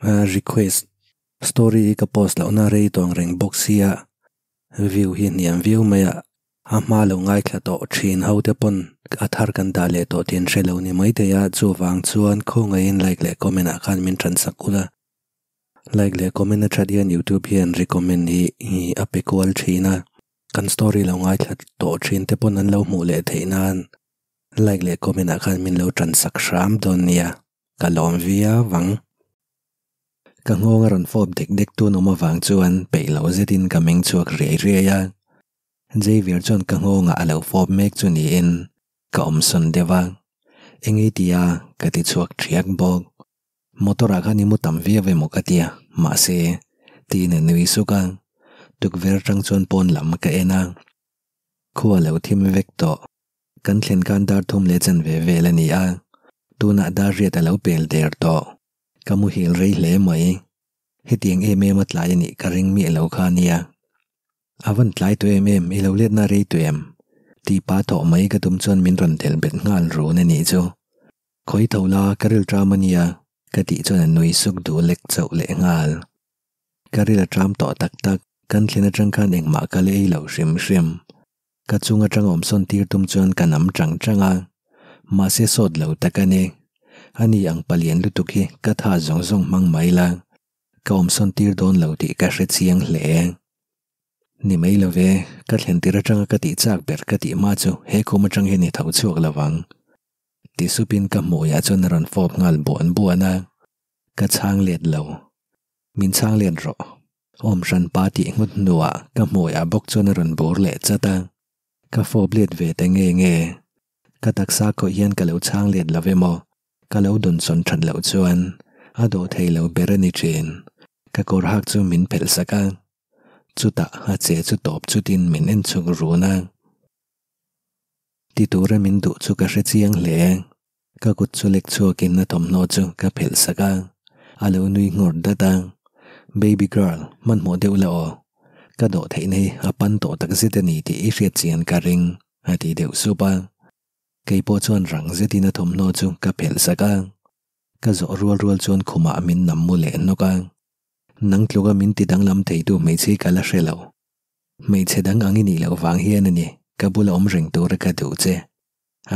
Request story hi ka post lohna rei tawng reng bawk sia view hi hniam viau mai a, a hma lo ngaithla tawh thin ho te pawn a thar kan dah leh tawh tih an hre lo ni maithei a, chuvang chuan khawngaihin like leh comment ah khan min tan sak ula. Like leh comment a that hian youtube hian recommend hi a pe kual thin a, kan story lo ngaithla tawh thin te pawn an lo hmuh leh theih nan like leh comment ah khan min lo tan sak hram dawn nia ka lawm viau ang. Ka nghawng a rawn fawp dek dek tun awm avang chuan peih lo zetin ka meng chhuak riai riai a, Xavier chuan ka nghawngah a lo fawp mek chu niin ka awm sawn deuh a, engei tia ka ti chhuak thiak bawk. Motor ah khan i mu tam viau emaw ka tia, mahse, tiin a nui suk a, tukverh atang chuan pawn lam ka en a, khua lo thim vek tawh, kan thlen khan dar thum leh chanve vel a ni a, tunah dar riat a lo pel der tawh, ka muhil rei hle mai, hetiang em em a tlai a nih ka ring miah lo kha nia. A van tlai tawh em em, i lo letna rei tawh em? Tih pa thawh mai ka tum chuan min rawn tel bet nghal run a nih chu. Khawi tho la, ka ril ṭam a nia, ka tih chuan a nui suk duh lek chauh leh nghal. Ka ril a ṭam tawh tak tak, kan thlen aṭang khan engmah ka la ei lo hrim hrim. Ka chung aṭang awm sawn tir tum chuan ka nam ṭang ṭang a, mahse sawt lo tak a ni. Ani ang palian lutuk hi ka tha zawng zawng hmang mai la, ka awm sawn tir dawn lo tih ka hre chiang hle. Ni mai lo ve, ka thlen tir aṭanga ka tih chak ber ka tih hma chu he khum aṭang hian i tho chhuak lo vang. Ti supin ka hmuiah chuan a rawn fawp nghal buan buan a, ka chhang let lo. Min chhang let rawh. Awm hran pa tih nghut hnuah ka hmuiah bawk chuan a rawn bur leh chat a, ka fawp let ve ta nge nge. Ka taksa khawih hian ka lo chhang let lo emaw, ka lo dawnsawn that loh chuan a dawh thei lo ber a ni thin. Ka kawr hak chu min phelh sak a, chutah a che chu tawp chutin min en chhuk run a. Ti tura min duh chu ka hre chiang hle. Ka kut chu lek chhuakin a thawmhnaw chu ka phelh sak a, a lo nui nghawr dat a. Baby girl, hmanhmawh deuh la aw. Ka dawh theihna hi a pan tawh tak zet a ni tih i hriat chian ka ring, a ti deuh sup a. Kei pawh chuan rang zetin a thawmhnaw chu ka phelh sak a. Ka zawh rual rual chuan khumah min nam mu leh hnawk a. Nang tluka min ti danglam theitu hmeichhe ka la hre lo. Hmeichhe dang ang i nih loh vang hian a ni, ka bula awm reng tura ka duh che.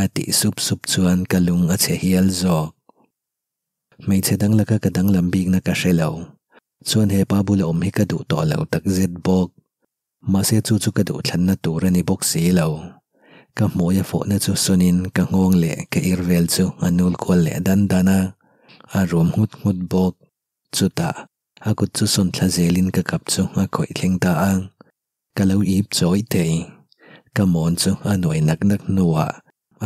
A tih sup sup chuan ka lung a chhe hial zawk. Hmeichhe dang laka ka danglam bikna ka hre lo. Chuan he pa bula awm hi ka duh tawh lo takzet bawk. Mahse chu chu ka duh thlanna tur a ni bawk si lo. Ka hmui a fawhna chu sawnin ka nghawng leh ka ir vel chu a nul kual leh dan dan a, a rum nghut nghut bawk. Chutah A kut chu sawn thla zelin ka kap chu a khawih thleng ta a, ka lo ip chawi thei. Ka mawn chu a nuai nak nak hnuah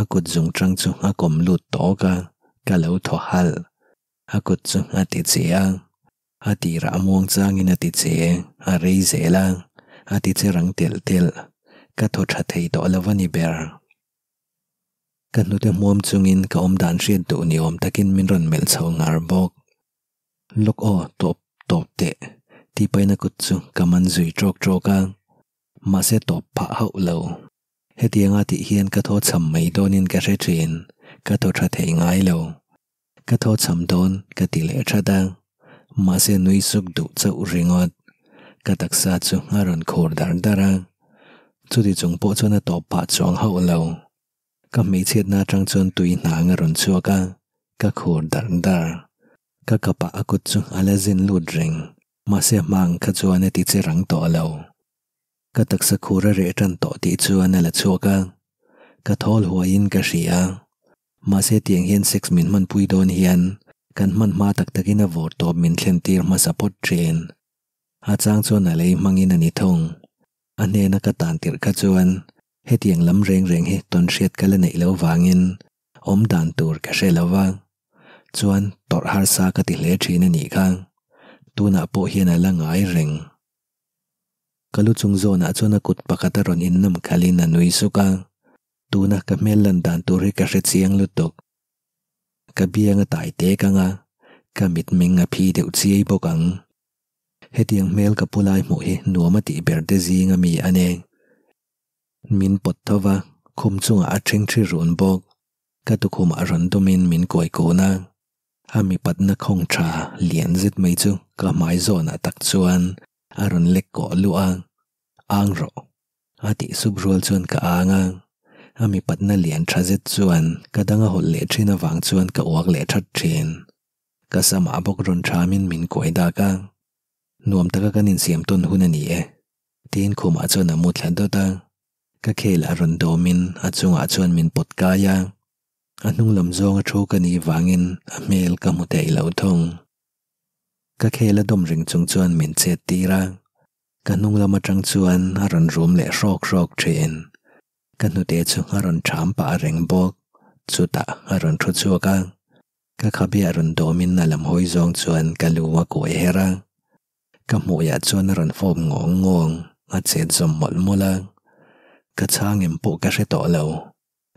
a kut zung tang chu a kawm lut tawk a, ka lo thaw halh. A kut chu a ti che a, a tirah muang changin a ti che, a rei zel a, a ti che rang telh telh. Ka thaw tha thei tawh lo a ni ber. Ka hnute hmuam chungin ka awmdan hriat duh ni awm takin min rawn melh chho ngar bawk. Lawk aw, tawp tawp teh, tih paina kut chu ka man zui tawk tawk a, mahse tawp phah hauh lo. Hetianga tih hian ka thaw cham mai dawnin ka hre thin, ka thaw tha thei ngai lo. Ka thaw cham dawn ka ti leh that a, mahse nui suk duh chauh ringawt. Ka taksa chu a rawn khur dar dar a, chuti chung pawh chuan a tawp phah chuang hauh lo. Ka hmeichhiatna atang chuan tui hnang a rawn chhuak a, ka khur dar dar. Ka kapah a kut chu a la zin lut reng, mahse a hma ang kha chuan a ti che rang tawh lo. Ka taksa khur a reh tan tawh tih chuan a la chhuak a, ka thawl huaiin ka hria. Mahse tiang hian sex min hmanpui dawn hian kan hman hma tak takin a vawr tawp min thlen tir hmasa phawt thin. A chang chuan a lei hmangin a ni thung. A hnena ka tan tirh kha chuan Hetiang lam reng reng hi tawn hriat ka la neih loh vangin awm dan tur ka hre lo va, chuan tawrh harsa ka ti hle thin a nih kha. Tunah pawh hian a la ngai reng. Ka lu chung zawnah chuan a kut pakhat a rawn innam khalhin a nui suk a, tuna ka hmel lan dan tur hi ka hre chiang lutuk. Ka biang a tai tek ang a, ka mitmeng a phi deuh chiai bawk ang. Hetiang hmel ka pu lai hmuh hi nuam a tih ber te zing a mi a ni. Min pawt tho va, khum chungah a ṭhing ṭhi run bawk. Ka tukhumah rawn dumin min kuai kun a. A mipatna khawng tha lian zet mai chu ka hmai zawnah tak chuan a rawn lek kawh luah a, Ang rawh. A tih sup rual chuan ka ang a, a mipatna lian tha zet chuan ka dang a hawlh leh thin avang chuan ka uak leh that thin. Ka samah bawk rawn thamin min kuai dak a, Nuam taka kan insiam tawn hun a ni e, tiin khumah chuan a mu thla dawt a, ka khel a rawn dawmin a chungah chuan min pawt kai a, a hnung lam zawnga thu ka nih vangin a hmel ka hmu theih lo thung. Ka khel a dawm reng chung chuan min chet tir a, ka hnung lam atang chuan a rawn rum leh hrawk hrawk thin. Ka hnute chu a rawn ṭham pah reng bawk, chutah a rawn thu chhuak a, Ka khabe a rawn dawmin a lam hawi zawng chuan ka lu a kuai her a, ka hmuiah chuan a rawn fawp ngawng ngawng, a chet zawm mawlh mawlh a. Ka chhang em pawh ka hre tawh lo.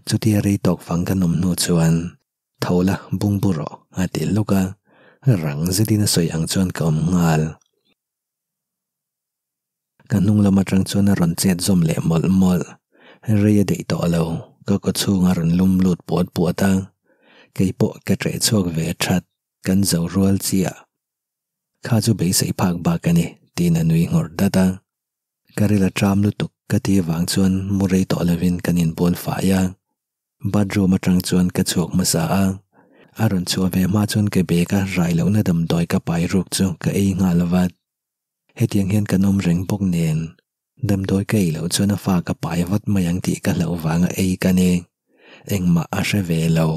Chutia rei tawk fang ka nawm hnu chuan, Tho la, bung bu rawh, a ti hluk a, rang zetin a sawi ang chuan ka awm nghal. Ka hnung lam atang chuan a rawn chet zawm leh mawlh mawlh. Rei a daih tawh lo, ka kaw chhung a rawn lum lut puat puat a. Kei pawh ka ṭeh chhuak ve that, kan zo rual chiah. Kha chu beisei phak bak a ni, tiin a nui nghawr dat a. Ka ril a ṭam lutuk ka ti vang chuan mu rei tawh lovin kan inbual fai a. Bathroom atang chuan ka chhuak hmasa a, a rawn chhuah ve hma chuan ka bag a rai lohna damdawi ka pai ruk chu ka ei nghal vat. Hetiang hian kan awm reng bawk nen, damdawi ka ei loh chuan a fa ka pai vat mai ang tih ka hlauh vanga ei ka ni. Engmah a hre ve lo.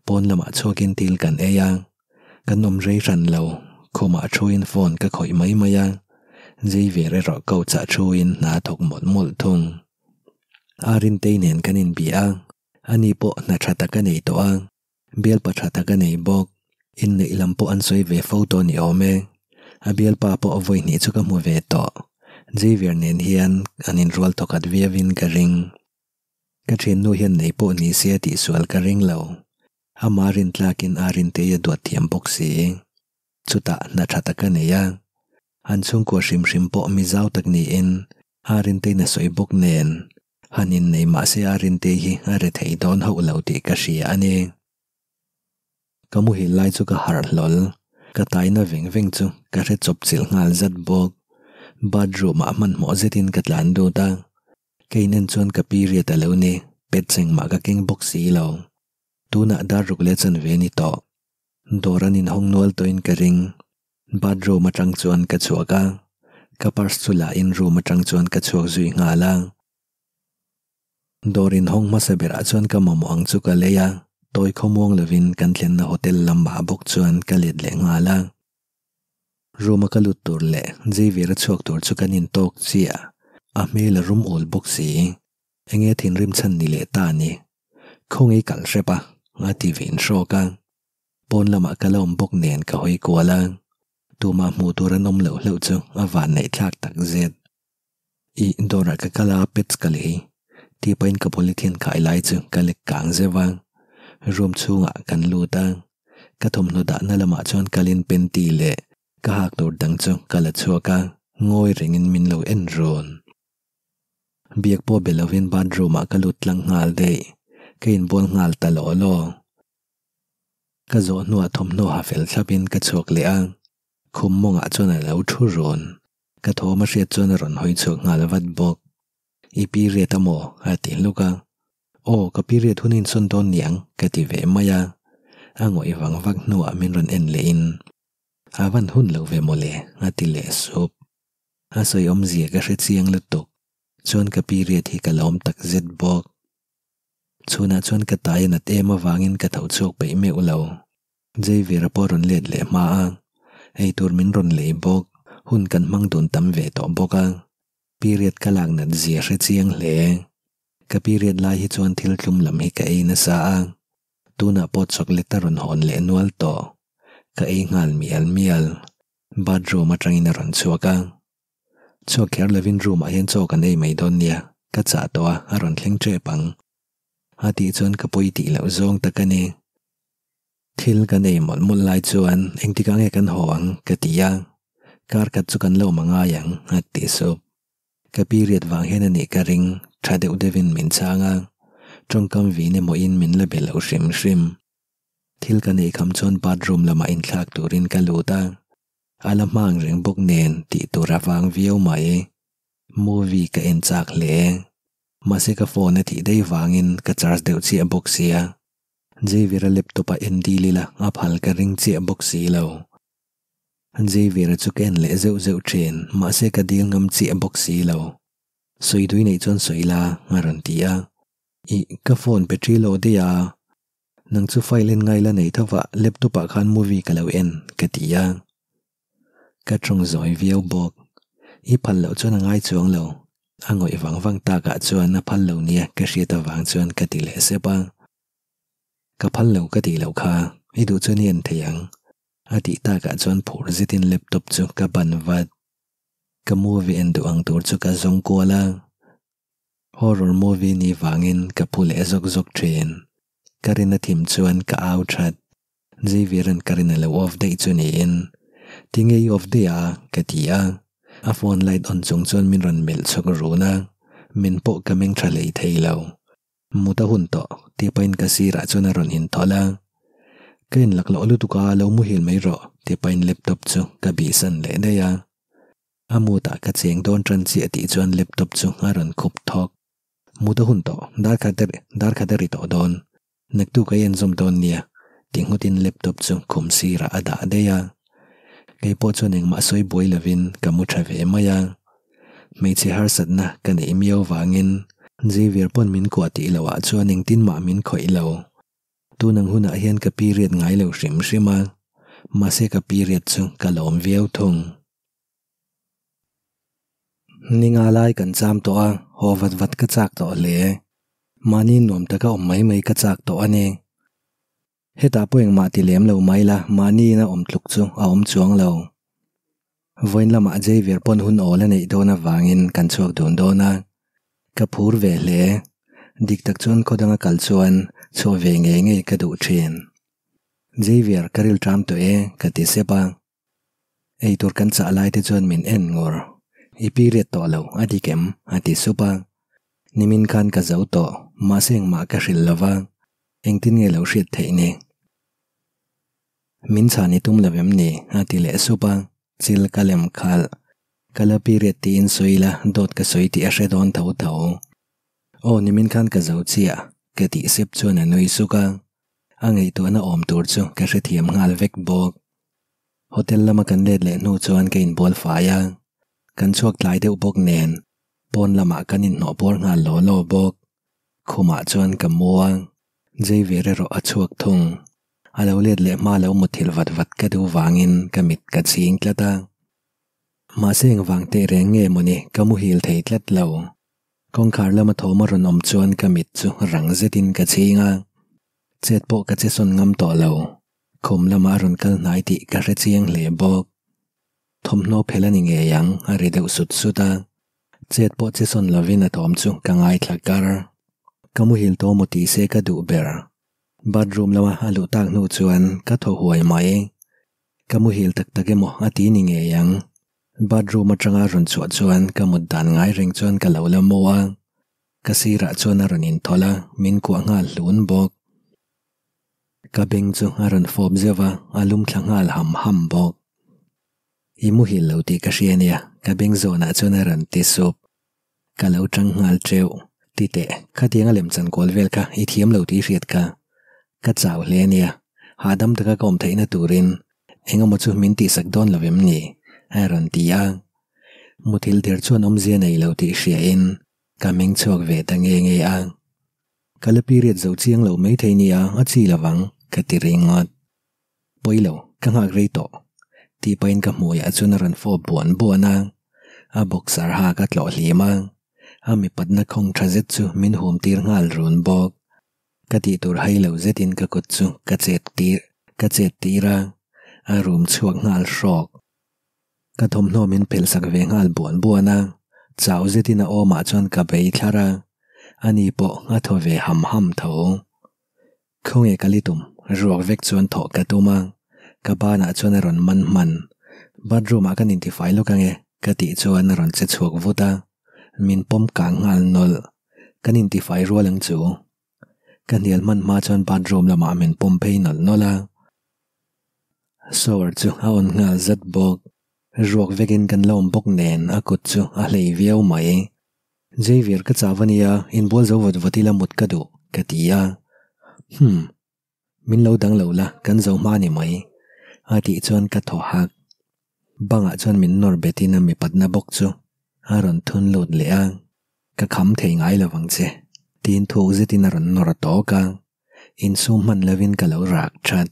Pawn lamah chhuakin thil kan ei a, kan awm rei hran lo, khumah thuin phone ka khawih mai mai a, Xavier erawh couch ah thuin hna a thawk mawlh mawlh thung. Arintei nen kan inbia a, ani pawh hna tha tak a nei tawh a, bialpa tha tak a nei bawk. Inneih lam pawh an sawi ve fo tawh ni awm e. A bialpa pawh vawi hnih chu ka hmu ve tawh. Xavier nen hian an inrual thawkhat viauin ka ring. Ka thiannu hian nei pawh ni se a tihsual ka ring lo. Ama rintlakin Arintei a duat thiam bawk si. Chutah hna tha tak a nei a. An chhungkua hrim hrim pawh mi zau tak niin Arintei'n a sawi bawk nen, han innei mahse Arintei hi a re thei dawn hauh lo tih ka hria a ni. Ka muhil lai chu ka harh hlawl, ka taina veng veng chu ka hre chawp chilh nghal zat bawk. Bathroom ah hmanhmawh zetin ka tlan dut a, ka inen chuan ka period a lo ni, pet cheng mah ka keng bawk si lo. Tunah dar ruk leh chanve a ni tawh. Dawr an inhawng nual tawhin ka ring. Bathroom atang chuan ka chhuak a, ka purse chu la in room atang chuan ka chhuak zui nghal a. Dawr inhawng hmasa berah chuan ka mamawh ang chu ka lei a, tawi khawmuang lovin kan thlenna hotel lamah bawk chuan ka let leh nghal a. Room a ka lut tur leh Xavier a chhuak tur chu kan intawk chiah, a hmel a rum ul bawk si. Enge thinrim chhan ni leh ta ni? Khawngaih kalh hrep a, a ti vin hrawk a. Pawn lamah ka la awm bawk nen ka hawi kual a, tumah hmuh tur an awm loh hlauh chu a van neih thlak tak zet. Ih, dawrah ka kal a, pets ka lei. Tih pahin ka polythene khai lai chu ka lek kang zeuh a. Room chhungah kan lut a, ka thawmhnaw dahna lamah chuan kalin panty leh ka hak tur dang chu ka la chhuak a, ngawi rengin min lo en run. Biak pawh be lovin bathroom ah ka lut tlang nghal daih, ka inbual nghal ta law law. Ka zawh hnuah thawmhnaw ha fel thlapin ka chhuak leh a, khum mawngah chuan a lo thu run. Ka thawm a hriat chuan a rawn hawi chhuak nghal vat bawk. I period a maw? a ti hluk a. Aw, ka period hun insawn dawn niang ka ti ve mai a. A ngawih vang vak hnuah min rawn en lehin, A van hun lo ve mawle a ti leh sup. A sawi awmzia ka hre chiang lutuk. Chuan ka period hi ka lawm tak zet bawk. Chhunah chuan ka tai a nat em avangin ka tho chhuak peih meuh lo. Xavier-a pawh a rawn let leh hma a, eitur min rawn lei bawk, hun kan hmang dun tam ve tawh bawk a. Period ka lak nat zia hre chiang hle. Ka period lai hi chuan thil tlum lam hi ka ei nasa a, tunah pawh chocolate a rawn hawn leh nual tawh. Ka ei nghal mial mial. Bathroom atangin a rawn chhuak a. Chhuak kher lovin room ah hian chaw kan ei mai dawn nia, ka chah tawh a, a rawn thleng tep ang. A tih chuan ka pawi tih loh zawng tak a ni. Thil kan ei mawlh mawlh lai chuan engtikah nge kan haw ang ka ti a, kar khat chu kan lo awm a ngai ang a ti sup. Ka period vang hian a nih ka ring, tha deuh deuhin min chhang a, tawngkam vin emaw in min la be lo hrim hrim. Thil kan ei kham chuan bathroom lamah inthlak turin ka lut a, a la hma ang reng bawk nen tih tur a vang viau mai. Movie ka en chak hle. Mahse ka phone a tih daih vangin ka charge deuh chiah bawk sia. Xavier-a laptop-a en dil ila a phal ka ring chiah bawk si lo. Xavier-a chu ka en leh zeuh zeuh thin, mahse ka dil ngam chiah bawk si lo. Sawi dui neih chuan sawi la, a rawn ti a. Ih, ka phone battery low daih a. Nang chu file en ngai la nei tho va, laptop ah khan movie ka lo en, ka ti a. Ka tawng zawi viau bawk. I phal loh chuan a ngai chuang lo. A ngawih vang vang takah chuan a phal lo nia ka hriat avang chuan ka ti leh sep a. Ka phal lo ka tih loh kha, i duh chuan i en thei ang. A tih takah chuan phur zetin laptop chu ka ban vat. Ka movie en duh ang tur chu ka zawng kual a. Horror movie ni vangin ka phu leh zawk zawk thin. Ka rin a thim chuan ka au that. Xavier-a'n ka rin a lo off daih chu niin. Tinge i off daih a? ka ti a. A phone light on chung chuan min rawn melh chhawk run a. Min pawh ka meng tha hlei thei lo. Mut a hun tawh, tih pahin ka sirah chuan a rawn inthawlh a. Ka inlak loh lutuk a, lo muhil mai rawh, tih pahin laptop chu ka bihsan leh daih a. A mood ah ka cheng dawn tan chiah tih chuan laptop chu a rawn khup thawk. Mut a hun tawh, dar khat a dar khat a ri tawh dawn. Naktuk a en zawm dawn nia ti nghutin laptop chu khum sirah a dah daih a. Kei pawh chuan engmah sawi buai lovin ka mu tha ve mai a. Hmeichhe harsatna ka neih miau vangin Xavier pawn min kuah tih loh ah chuan engtin mah min khawih lo. Tun ang hunah hian ka period ngai lo hrim hrim a, mahse ka period chu ka lawm viau thung. Ninga lai kan cham tawh a, haw vat vat ka chak tawh hle. Mahni nuam taka awm mai mai ka chak tawh a ni. Hetah pawh engmah ti lem lo mai la, mahni ina awm tluk chu a awm chuang lo. Vawiin lamah Xavier pawn hun awl a neih dawn avangin kan chhuak dun dawn a, ka phur ve hle. Dik tak chuan khaw danga kal chuan chhuah ve ngei ngei ka duh thin. Xavier ka ril ṭam tawh e ka ti sep a. Eitur kan chah lai te chuan min en ngur. I period tawh lo a dik em? a ti sup a. Nimin khan ka zo tawh, mahse engmah ka hrilh lo va, engtin nge lo hriat theih ni? Min chhan i tum lo em ni? a ti leh sup a, chil ka lem khalh. Ka la period tiin sawi la, dawt ka sawi tih a hre dawn tho tho. Aw nimin khan ka zo chiah, ka tih sep chuan a nui suk a. A ngaihtuahna awm tur chu ka hrethiam nghal vek bawk. Hotel lama kan let leh hnu chuan ka inbual fai a, kan chhuak tlai deuh bawk nen pawn lamah kan inhnawh puar nghal law law bawk. Khumah chuan ka mu a, Xavier erawh a chhuak thung. A lo let leh hma lo muthilh vat vat ka duh vangin ka mit ka chhing tlat a. Mahse engvang teh reng nge mawni ka muhil thei tlat lo. Kawngkhar lama thawm a rawn awm chuan ka mit chu rang zetin ka chhing a. Chet pawh ka che sawn ngam tawh lo. Khum lamah a rawn kal hnai tih ka hre chiang hle bawk. Thawmhnaw phel a ni ngei ang a ri deuh sut sut a. Chet pawh che sawn lovin a thawm chu ka ngaithla kar. Ka muhil tawh maw tih se ka duh ber. Bathroom lama a luh tak hnu chuan ka thaw huai mai. Ka muhil tak tak emaw a ti ni ngei ang. Bathroom atanga rawn chhuah chuan ka mut dan ngai reng chuan ka lo la mu a. Ka sirah chuan a rawn inthawlh a, min kuah nghal hlun bawk. Ka beng chu a rawn fawp zeuh a, a lum thla nghal ham ham bawk. I muhil lo tih ka hria nia, ka beng zawnah chuan a rawn ti sup. Ka lo tang nghal teuh. Ti teh, khatianga lemchan kual vel kha i thiam lo tih i hriat kha. Ka chau hle ania, hahdam taka ka awm theihna turin eng emaw chu min tihsak dawn lo em ni? a rawn ti a. Muthilh der chuan awmzia nei lo tih hriain ka meng chhuak ve ta nge nge a. Ka la period zo chiang lo mai thei nia, a chi lovang, ka ti ringawt. Pawi lo, ka nghak rei tawh. Tih pahin ka hmuiah chuan a rawn fawp buan buan a, a boxer ha ka tlawh hlim a, a mipatna khawng tha zet chu min hum tir nghal run bawk. Ka tih tur hai lo zetin ka kut chu ka chet tir ka chet tir a, a rum chhuak nghal hrawk. Ka thawmhnaw min phelh sak ve nghal buan buan a, chau zetin a awmah chuan ka bei thlar a, ani pawh a thaw ve ham ham tho. Khawnge ka li tum, ruak vek chuan thawh ka tum a, ka banah chuan a rawn man hman. Bathroom ah kan intifai lawk ange ka tih chuan a rawn che chhuak vut a, min pawm kang nghal nawlh. Kan intifai rual ang chu. Ka hnial hman hma chuan bathroom lamah min pawm phei nawlh nawlh a. Shower chu a on nghal zat bawk. Ruak vekin kan la awm bawk nen a kut chu a hlei viau mai. Xavier ka chau a nia, inbual zo vat vat ila mut ka duh, ka ti a. Humm. Min lo dang lo la, kan zo hma ni mai, a tih chuan ka thaw hak. Bangah chuan min nawr betin a mipatna bawk chu a rawn thun lut leh a, Ka kham thei ngai lo vang che, tiin thuk zetin a rawn nawr tawk a. Insum hman lovin ka lo rak that.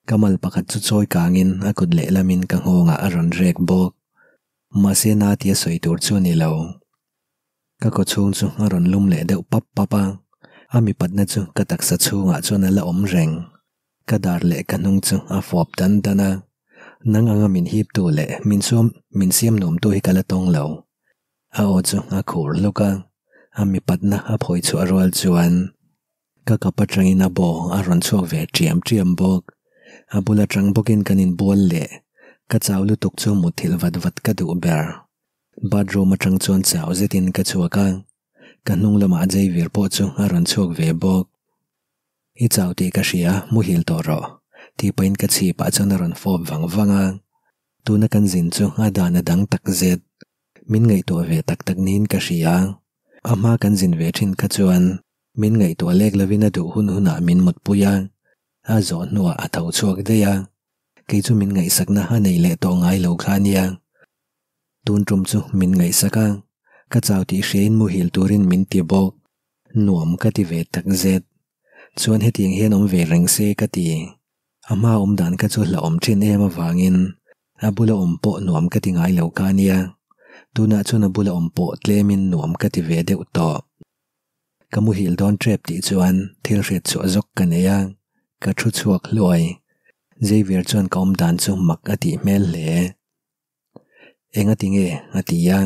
Ka mal pakhat chu chawi kangin a kut lehlamin ka nghawngah a rawn rek bawk. Mahse na tia sawi tur chu a ni lo. Ka kaw chhung chu a rawn lum leh deuh pap pap a, a mipatna chu ka taksa chhungah chuan a la awm reng. Ka dar leh ka hnung chu a fawp dan dan a, nang anga min hiptu leh min suam min siam nuamtu hi ka la tawng lo. A aw chu a khur hluk a, a mipatna a phawi chhuah rual chuan ka kap atangin a baw a rawn chhuak ve ṭiam ṭiam bawk. A bul atang bawkin kan inbual leh ka chau lutuk chu mutthilh vat vat ka duh ber. Bathroom atang chuan chau zetin ka chhuak a, ka hnung lamah Xavier pawh chu a rawn chhuak ve bawk. I chau tih ka hria, muhil tawh rawh, tih pahin ka chhipah chuan a rawn fawp vang vang a. Tuna kan zin chu a dan a dang tak zet. Min ngaihtuah ve tak tak niin ka hria. A hma kan zin ve thin kha chuan min ngaihtuah lek lovin a duh hun hunah min mutpui a, a zawh hnuah a tho chhuak daih a. Kei chu min ngaihsakna a nei leh tawh ngai lo kha a nia. Tun tum chu min ngaihsak a, ka chau tih hriain muhil turin min ti bawk. Nuam ka ti ve tak zet. Chuan hetiang hian awm ve reng se ka ti. A hma awm dan kha chu hlauhawm thin em avangin a bula awm pawh nuam ka ti ngai lo kha nia. Tunah chuan a bula awm pawh tlemin nuam ka ti ve deuh tawh. Ka muhil dawn tep tih chuan thil hriat chhuah zawk ka nei a, ka thu chhuak hluai. Xavier chuan ka awm dan chu mak a tih hmel hle. Enga ti nge? a ti a,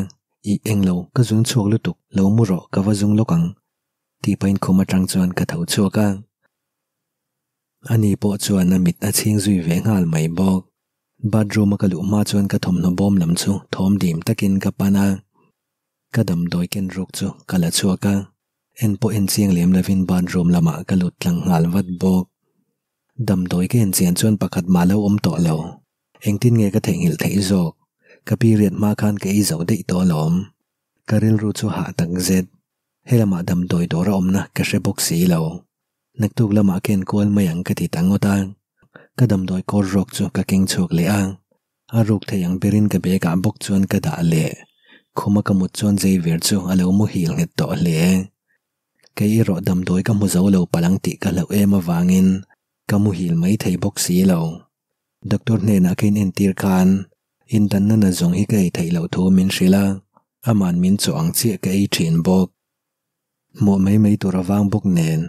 Ih englo, ka zung chhuak lutuk, lo mu rawh, ka va zung lawk ang, tih pahin khum atang chuan ka tho chhuak a. Ani pawh chuan a mit a chhing zui ve nghal mai bawk. Bathroom a ka luh hma chuan ka thawmhnaw bawm lam chu thawm dim takin ka pan a, ka damdawi ken ruk chu ka la chhuak a, en pawh en chiang lem lovin bathroom lamah ka lut tlang nghal vat bawk. Damdawi ka en chian chuan pakhat mah lo awm tawh lo. Engtin nge ka theihnghilh theih zawk? Ka period hma khan ka ei zo daih tawh alawm. Ka rilru chu hah tak zet. Helamah damdawi dawr a awmna ka hre bawk si lo. Naktuk lamah ka enkual mai ang ka ti ta ngawt a. Ka damdawi kawr rawk chu ka keng chhuak leh a. A ruk thei ang berin ka bag ah bawk chuan ka dah leh. Khuma ka mut chuan Xavier chu a lo muhil nghet tawh hle. Kei erawh damdawi ka hmu zo lo palh ang tih ka hlauh em avangin ka muhil mai thei bawk si lo. Doctor hnenah ka inentir khan indanna na zawng hi ka ei theih loh thu min hrilh a, aman min chawh ang chiah ka ei thin bawk. Hmuh mai mai tur a vang bawk nen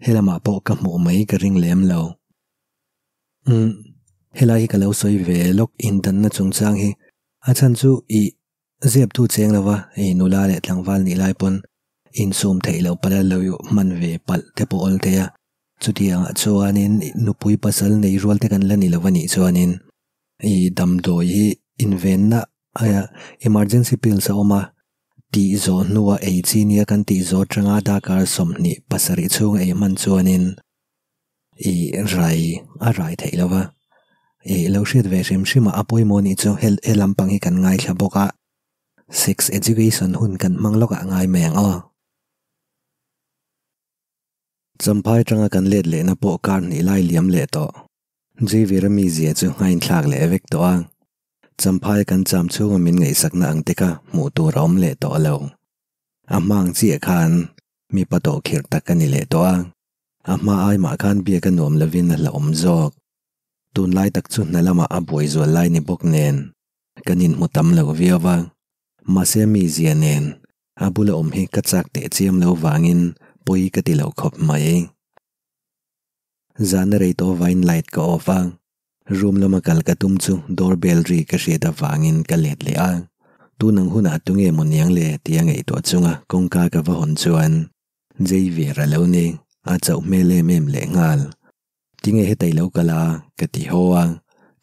helamah pawh ka hmuh mai ka ring lem lo. Umm, helai hi ka lo sawi ve lawk indanna chungchang hi a chhan chu ih Zep tu cheng lova ei nula leh tlangval nih lai pawn insum theih loh palh a lo hman ve palh te pawh awl thei a. Chutiangah chuanin nupui pasal nei rual te kan la ni lo a nih chuanin i damdawi hi invenna aia emergency pills a awm a, tih zawh hnua ei chi nia kan tih zawh atanga darkar 27 chhunga ei hman chuanin I rai a rai theih lo va, i lo hriat ve hrim hrim a, a pawimawh nih chu he he lampang hi kan ngaithla bawk a, sex education hun kan hmang lawk ah ngai mai ang aw. Champhai atanga kan let lehna pawh kar hnih lai liam leh tawh. Jivira mizia chu a inthlak leh vek tawh a, Champhai kan cham chhunga min ngaihsakna ang te kha hmuh tur a awm leh tawh lo. A hma ang chiah khan mipa tawh khirh tak a ni leh tawh a. A hma ai mah khan biak a nuam lovin a hlauhawm zawk. Tunlai tak chu hna lamah a buai zual lai ni bawk nen kan inhmu tam lo viau va, mahse a mizia nen a bula awm hi ka chak teh chiam lo vangin pawi ka ti lo khawp mai. Zan a rei tawh vain light ka off a, room lama kal ka tum chu door bell ri ka hriat avangin ka let leh a, tun ang hunah tunge maw niang le tia ngaihtuah chunga kawngka ka va hawn chuan Xavier a lo ni, a chauh hmel em em leh nghal. Tinge hetei lo kal a, ka ti haw a,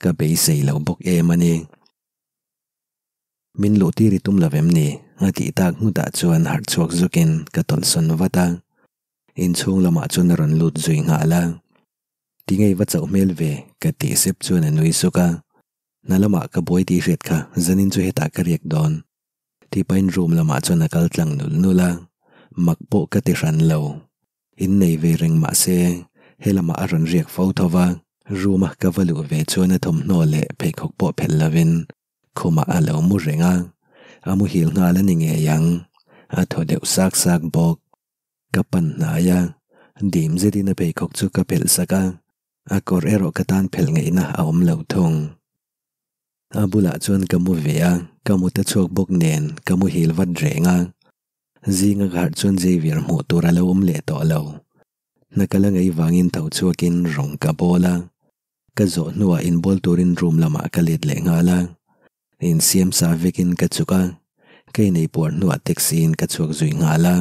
ka beisei lo bawk em a ni. Min luh tir i tum lo em ni? a tih tak nghutah chuan harh chhuak zukin ka tawlhsawn vat a. Inchhung lamah chuan a rawn lut zui nghal a. Tinge i va chauh hmel ve? ka tih sep chuan a nui suk a. Hna lamah ka buai tih hriat kha zanin chu hetah ka riak dawn. Tih pahin room lamah chuan a kal tlang nul nul a. Mak pawh ka ti hran lo. Innei ve reng mah se he lamah a rawn riak fo tho va. Room a ka va luh ve chuan a thawmhnaw leh pheikhawk pawh phelh lovin Khumah a lo mu reng a, a muhil nghal a ni ngei ang, a thaw deuh sak sak bawk. Ka pan hnai a, dim zetin a pheikhawk chu ka phelh sak a, a kawr erawh ka tan phelh ngeihna a awm lo thung. A bulah chuan ka mu ve a, ka mut a chhuak bawk nen ka muhil vat reng a. Zinga ka harh chuan Xavier hmuh tur a lo awm leh tawh lo. Hna ka la ngei vangin tho chhuakin rawng ka bawl a. Ka zawh hnuah inbual turin room lamah ka let leh nghal a, insiam sa vekin ka chuk a, ka inei puar hnuah taxi in ka chhuak zui nghal a.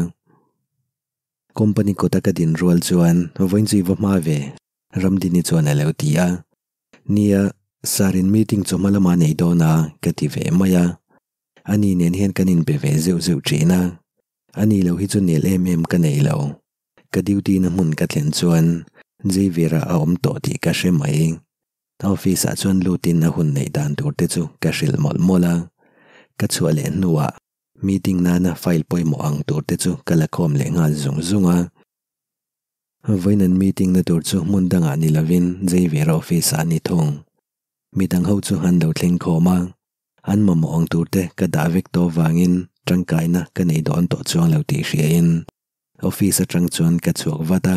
Company kawta ka din rual chuan vawiin chu i va hma ve, Ramdini chuan a lo ti a. Nia, sir in meeting chawhma lamah nei dawn a, ka ti ve mai a. Ani nen hian kan inbe ve zeuh zeuh thin a, ani lo hi chu nel em em ka nei lo. Ka duty na hmun ka thlen chuan Xavier-a a awm tawh tih ka hre mai. Office ah chuan lutin a hun neih dan tur te chu ka hrilh mawlh mawlh a. Ka chhuah leh hnuah meeting nana file pawimawh ang tur te chu ka la khawm leh nghal zung zung a. Vawiin an meeting na tur chu hmun dangah ni lovin Xavier-a office ah a ni thung. Midang ho chu an lo thleng khawm a. An mamawh ang tur te ka dah vek tawh vangin tangkaina ka nei dawn tawh chuang lo tih hriain Office atang chuan ka chhuak vat a,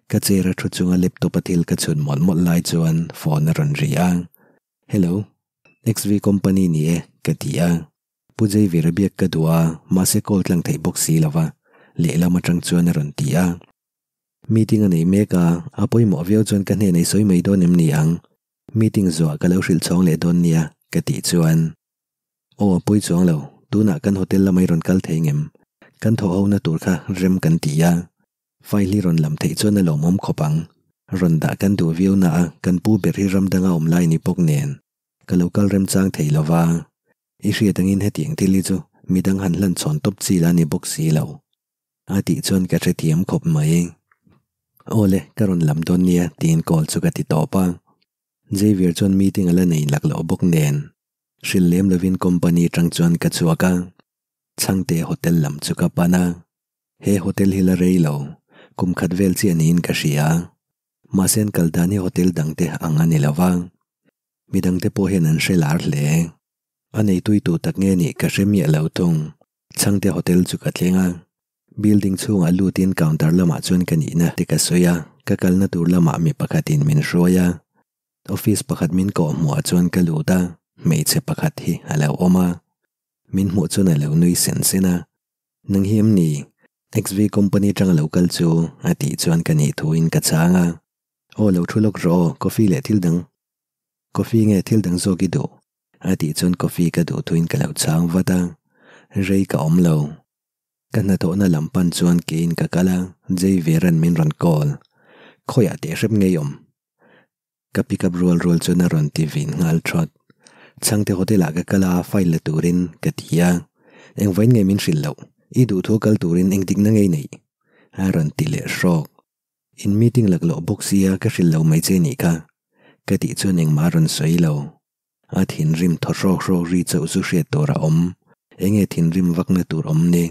ka chair a thu chunga laptop a thil ka chhun mawlh mawlh lai chuan phone a rawn ri a, Hello, XV company ni e ka ti a, Pu Xavier a biak ka duh a, mahse call tlang theih bawk si lo va, lehlam atang chuan a rawn ti a. Meeting a nei mek a, a pawimawh viau chuan ka hnenah i sawi mai dawn em ni ang? Meeting zuah ka lo hrilh chhawng leh dawn nia ka tih chuan. Aw a pawi chuang lo, tunah kan hotel lamah i rawn kal thei ngem? Kan thaw ho na tur kha rem kan ti a, file hi rawn lam theih chuan a lawmawm khawp ang. Rawn dah kan duh viau na a, kan pu ber hi ram danga awm lai ni bawk nen ka lo kal rem chang thei lo va. I hriat angin hetiang thil hi chu midang han hlan chhawn tawp chi la ni bawk si lo. A tih chuan ka hrethiam khawp mai. Aw le, ka rawn lam dawn nia tiin call chu ka ti tawp a. Xavier chuan meeting a la nei lak loh bawk nen Hrilh lem lovin company atang chuan ka chhuak a, Chhangte hotel lam chu ka pan a. He hotel hi la rei lo, kum khat vel chiah niin ka hria. Mahse an kal dan hi hotel dangte ang a ni lo va, midangte pawh hian an hre lar hle. A neitui tu tak nge nih ka hre miah lo thung. Chhangte hotel chu ka thleng a, building chhungah lutin counter lamah chuan ka nihna te ka sawi a, ka kalna tur lamah mi pakhatin min hruai a. Office pakhat min kawh hmuhah chuan ka lut a, hmeichhe pakhat hi a lo awm a. Min hmuh chuan a lo nui sen sen a. Nang hi em ni? XV company atanga lo kal chu a tih chuan ka nih thuin ka chhang a. Aw lo thu lawk rawh aw, coffee leh thil dang. Coffee nge thil dang zawk i duh? A tih chuan coffee ka duh thuin ka lo chhang vat a. Rei ka awm lo. Ka hnathawhna lam pan chuan keiin ka kal a, Jayveera'n min rawn call. Khawiah teh hrep ngei awm? Ka pick up rual rual chuan a rawn ti vin nghal thawt. Chhangte hotel ah ka kal a, file la turin ka ti a. Engvain nge min hrilh loh? I duhthu kal turin eng dikna ngei neih? A rawn ti leh hrawk. In meeting laklawh bawk sia ka hrilh lo mai che nih kha. Ka tih chuan engmah a rawn sawi lo. A thinrim thaw hrawk hrawk ri chauh chu hriat tur a awm. Enge thinrim vakna tur awm ni?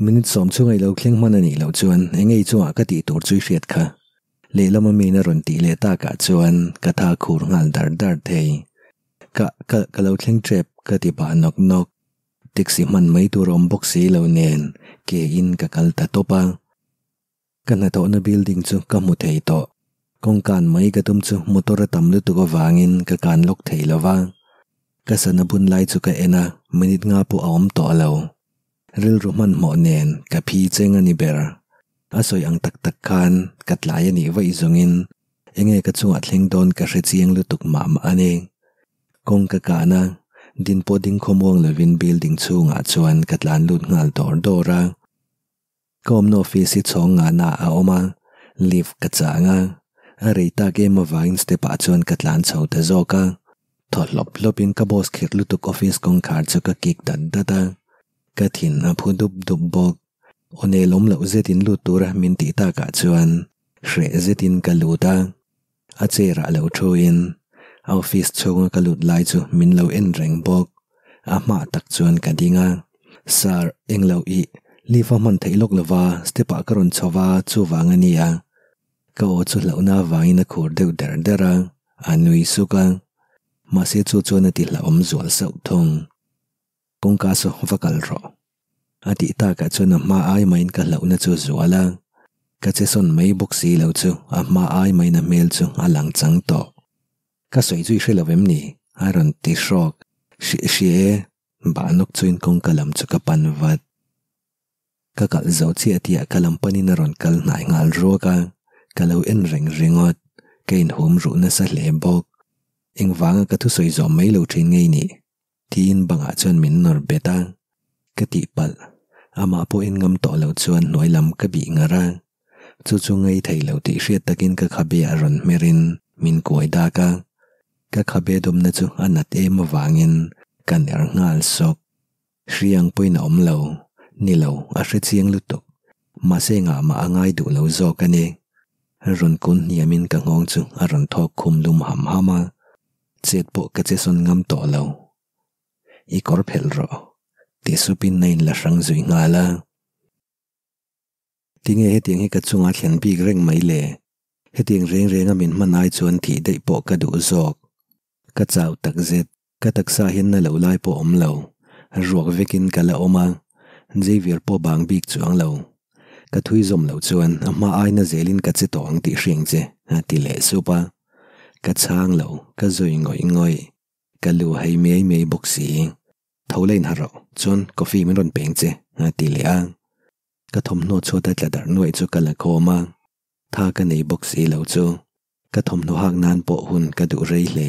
Minute sawm chhunga i lo thleng hman a nih loh chuan enge i chungah ka tih tur chu i hriat kha. Lehlama miin a rawn tih leh takah chuan ka tha khur nghal dar dar thei. Ka, ka, ka lo thleng tep ka ti pah nawk nawk. Taxi hman mai tur a awm bawk si lo nen ke in ka kal ta tawp a. Ka hnathawhna building chu ka hmu thei tawh. Kawngkan mai ka tum chu motor a tam lutuk avangin ka kan lawk thei lo va. Ka sana bun lai chu ka en a, minute nga pawh a awm tawh lo. Rilru hmanhmawh nen ka phi cheng a ni ber. A sawi ang tak tak khan ka tlai a nih vaih zawngin enge ka chungah thleng dawn ka hre chiang lutuk mah mah a ni. Kawng ka kan a, din pawh ding khawmuang lovin building chhungah chuan ka tlan lut nghal dawr dawr a. Ka awmna office hi chhawng ngahna a awm a, lift ka chang a, a rei tak em avangin step ah chuan ka tlan chho ta zawk a, thaw hlawp hlawp in ka boss khirh lutuk office kawngkhar chu ka kick dat dat a, ka thin a phu dup dup bawk. Aw nelawm loh zetin lut tura min tih takah chuan hreh zetin ka lut a, a chair ah lo thuin a office chhunga ka lut lai chu min lo en reng bawk. A hmaah tak chuan ka ding a, Sir, englo ih, leave a hman theih lawk lova step ah ka rawn chho va chuvang a nia. Ka aw chu hlauhna avangin a khur deuh der der a, a nui suk a. Mahse chu chuan a ti hlauhawm zual sauh thung. Kawngka saw va kal rawh. A tih takah chuan a hma ai mahin ka hlauhna chu a zual a, ka che sawn mai bawk si lo chu a hma ai mahin a hmel chu a lang chang tawh. Ka sawi chu i hre lo em ni? A rawn ti hrawk. Hria hria e, bah nawk chuin kawngka lam chu ka pan vat. Ka kalh zo chiah tihah ka lam panin a rawn kal hnai nghal ruak a, ka lo en reng ringawt. Ka inhum ruh nasa hle bawk. Engvanga ka thusawi zawm mai lo thin ngei nih? Tiin bangah chuan min nawr bet a, ka tihpalh. Amah pawh en ngam tawh lo chuan hnuai lam ka bih ngar a, chu chu ngei thei lo tih hriat takin ka khabe ah rawn hmerin min kuai dak a, ka khabe dawmna chu a nat em avangin ka ner nghal sawk. Hriang pawhin a awm lo, ni lo, a hre chiang lutuk. Mahse engah mah a ngai duh lo zawk a ni. Rawn kun hniamin ka nghawng chu a rawn thawk khum lum ham ham a. Chet pawh ka che sawn ngam tawh lo. I kawr phelh rawh, ti supin a inla hrang zui nghal a. Tinge hetiang hi ka chunga thlen bik reng mai le? Hetiang reng renga min hman ai chuan thih daih pawh ka duh zawk. Ka chau takzet, ka taksa hian na lo lai pawh awm lo. Ruak vekin ka la awm a, Xavier pawh bang bik chuang lo. Ka thui zawm loh chuan a hma aina zelin ka che tawh ang tih hriang che, a ti leh sup a. Ka chhang lo, ka zui ngawih ngawih. Ka lu hei miai miai bawk si. Tho la inha rawh, chuan coffee min rawn peng che, a ti leh a. Ka thawmhnaw chhuat a tla darh nuaih chu ka la khawm a, tha ka nei bawk si lo chu ka thawmhnaw hak nan pawh hun ka duh rei hle.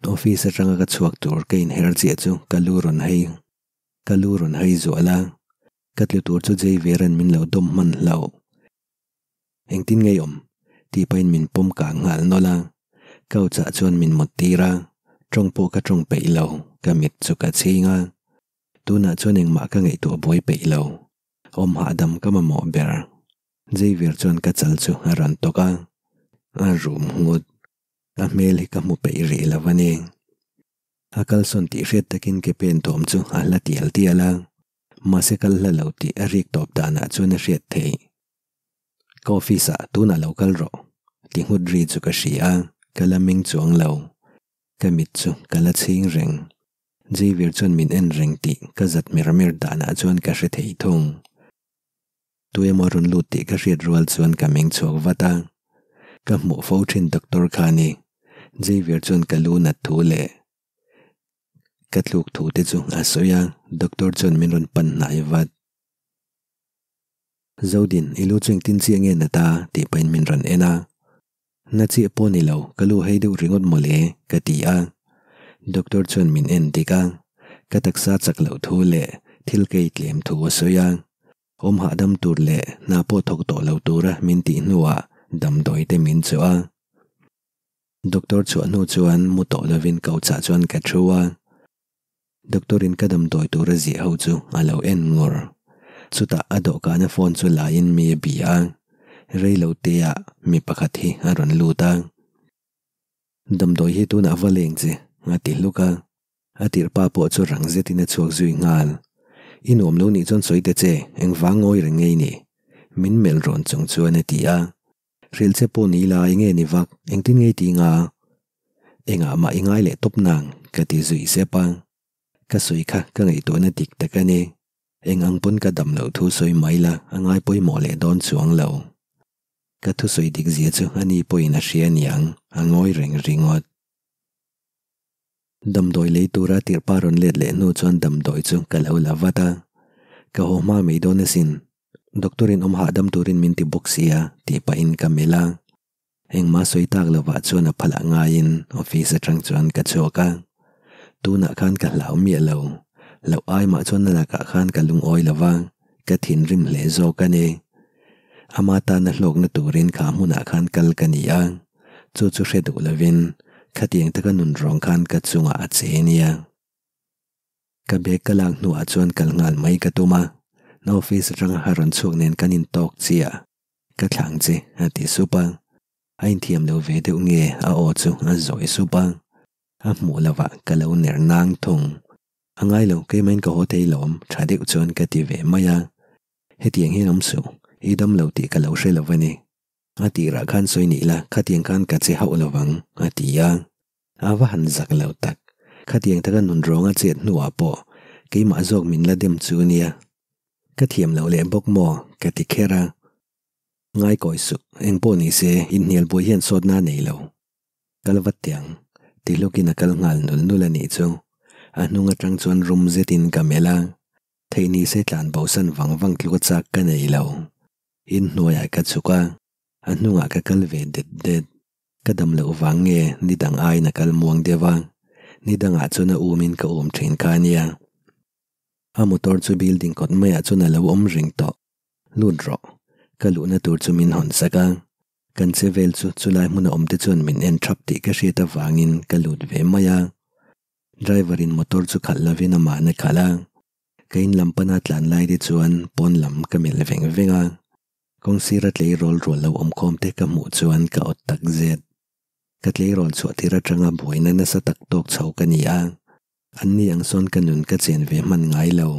Office atanga ka chhuak tur ka inher chiah chu ka lu rawn hei ka lu rawn hei zual a, ka tlu tur chu Jayveera'n min lo dawm hman hlauh. Engtin ngei awm? tih pahin min pawm kang nghal nawlh a, couch ah chuan min mut tir a, tawng pawh ka tawng peih lo, ka mit chu ka chhing a, tunah chuan engmah ka ngaihtuah buai peih lo, awm hahdam ka mamawh ber. Xavier chuan ka chal chu a rawn tawk a, a rum nghut, a hmel hi ka hmu peih rih lo a ni. A kalsawn tih hriat takin ke pen thawm chu a hla tial tial a, mahse kal hla lo tih a rik tawp danah chuan a hriat theih. Ka office ah tunah lo kal rawh ti nghut ri chu ka hria a, ka la meng chuang lo. Ka mit chu ka la chhing reng. Xavier chuan min en reng tih ka zat mer mer danah chuan ka hre thei thung. Tu emaw rawn lut tih ka hriat rual chuan ka meng chhuak vat a. Ka hmuh fo thin doctor kha a ni. Xavier chuan ka lu nat thu leh ka tluk thu te chu a sawi a, doctor chuan min rawn pan hnai vat. Zodin, i lu chu engtin chiah nge na ta? tih pahin min rawn en a. Na chiah pawh ni lo, ka lu hei deuh ringawt mawle, ka ti a. Doctor chuan min en dik a, ka taksa chak loh thu leh thil ka ei tlem thu a sawi a. Awm hahdam tur leh hna pawh thawk tawh lo tura min tih hnuah damdawi te min chawh a. Doctor chhuah hnu chuan mu tawh lovin couch-ah chuan ka thu a. Doctor in ka damdawi tur a ziah ho chu a lo en ngur. Chutah a dawhkana phone chu la in mi a bia a, reilo te ah mi pakhat hi a rawn lut a. Damdawi hi tunah va leng che a ti hluk a, a tirh pa pawh chu rang zetin a chhuak zui nghal. I nuam lo nih chuan sawi ta che, engvang ngawi reng ngei ni? Min melh rawn chung chuan a ti a. Hrilh che pawh ni ila enge ni vak, engtin ngei ti nga? Engah mah i ngai leh tawp nang, ka ti zui sep a. Ka sawi kha ka ngaihtuahna dik tak a ni. Eng ang pawn ka dam loh thu sawi mai la a ngai pawimawh leh dawn chuang lo. Ka thusawi dik zia chu a ni pawhin a hria aniang, a ngawi reng ringawt. Damdawi lei tura tirhpa rawn let leh hnu chuan damdawi chu ka lo la vat a, ka haw hma mai dawn asin. Doctor in awm hahdam turin min ti bawk sia tih pahin ka melh a. Engmah sawi tak lovah chuan a phalah ngaiin office atang chuan ka chhuak a. Tunah khan ka hlau miah lo. Loh ai mah chuan a lakah khan ka lungawi lo va, ka thinrim hle zawk a ni. Ama tana hlawkna turin kha hmunah khan kal ka ni a, chu chu hre duh lovin khatiang taka nun rawng khan ka chungah a che nia. Ka bag ka lak hnuah chuan kal nghal mai ka tum a, na office atanga a rawn chhuak nen kan intawk chiah. Ka thlang che a ti sup a, a inthiam lo ve deuh nge a aw chu a zawi sup a, a hmuh lovah ka lo ner nang thung. A ngai lo, keimahin ka haw thei lawm, tha deuh chuan ka ti ve mai a. Hetiang hian awm suh, i dam lo tih ka lo hre lo a ni. A tirah khan sawi nih la, khatiang khan ka che hauh lovang, a ti a. A va han zak lo tak. Khatiang taka nun rawnga chet hnuah pawh keimah zawk min la dem chu nia. Ka thiam loh leh bawk maw? ka ti kher a. Ngaikawi suh, eng pawh ni se, inhnial buai hian sawtna a nei lo. Kal vat teh ang. Ti hlukin a kal nghal nul nul a nih chu. A hnung atang chuan rum zetin ka melh a. Theih ni se tlan bosan vang vang tluk a chak ka nei lo. Inhnuaiah ka chhuk a, a hnungah ka kal ve det det. Ka dam loh vang nge ni dang aiin a kal muang deuh a, ni dangah chuan a umin ka um thin kha a nia. A motor chu building kawt maiah chuan a lo awm reng tawh. Lut rawh. Ka luhna tur chu min hawn sak a, kan che vel chu chulai hmuna awmte chuan min en thap tih ka hriat avangin ka lut ve mai a. Driver in motor chu khalh lovin amahna khalh a, ka in lam pana tlan lai te chuan pawn lam ka melh veng veng a. Kawng sira tleirawl rual lo awm khawm te ka hmuh chuan ka awt tak zet. Ka tleirawl chhuah tir atanga buaina nasa tak tawk chho ka ni a, an ni ang sawn ka nun ka chen ve hman ngai lo.